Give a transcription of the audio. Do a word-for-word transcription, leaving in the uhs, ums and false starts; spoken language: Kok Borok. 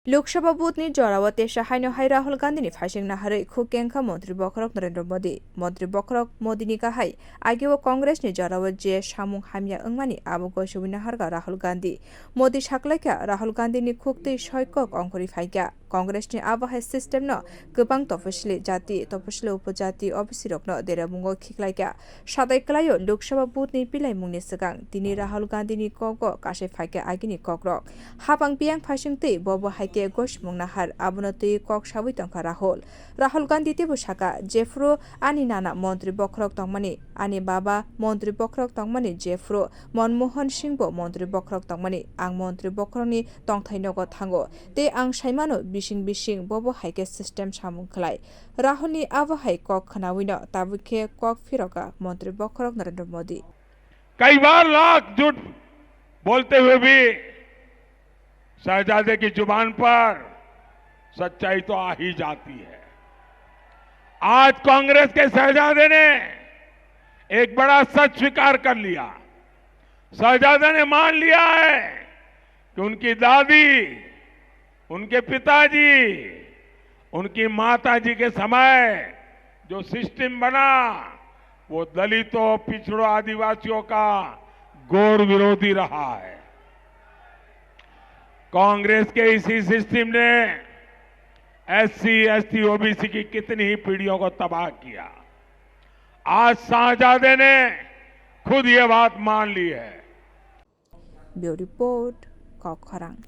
Lok Sabha vote ni jorao tesa haino hai Rahul Gandhi ni phaising naharwi khuk kengkha Montri Bokhorok Narendra Modi. Montri Bokhorok Modi ni kahai ageo Congress ni jorao je samung hamya wngmani abo goisowi naharkha Rahul Gandhi. Modi saklaikha Rahul Gandhi ni khuktwi soi kok ongkhorwi phaikha. Congress ni abo hai system no kwbang toposili jati, toposili upojati, O B C rokno deremungo khiklaikha. Sadai kwlaio Lok Sabha vote ni pilaimungni swkang tini Rahul Gandhi ni kogo kasai phaikha agini kokrok. Hapang biyang phaisingtwi bobo hai khe gosimung nahar, abono twi kok sawi tongkha Rahul. Rahul Gandhi teibo saka, jephru ani nana Montri Bokhorok tongmani, ani baba Montri Bokhorok tongmani, jephru Manmohan Singh bo Montri Bokhorok tongmani, ang Montri Bokhorokni tongthai nogo thango. Tei ang saimano bising bising bobo hai khe system samung khlai. Rahulni abo hai kok khwnawino tabuk khe kok phirokha Montri Bokhorok Narendra Modi. कई बार लाख झूठ बोलते हुए भी शहजादे की जुबान पर सच्चाई तो आ ही जाती है। आज कांग्रेस के शहजादे ने एक बड़ा सच स्वीकार कर लिया। शहजादे ने मान लिया है कि उनकी दादी, उनके पिताजी, उनकी माताजी के समय जो सिस्टम बना, वो दलितों, पिछड़ों, आदिवासियों का घोर विरोधी रहा है। कांग्रेस के इसी सिस्टम ने एससी, एसटी, ओबीसी की कितनी ही पीढ़ियों को तबाह किया। आज शाहजादे ने खुद ये बात मान ली है। Bureau Report, Kokkhorang.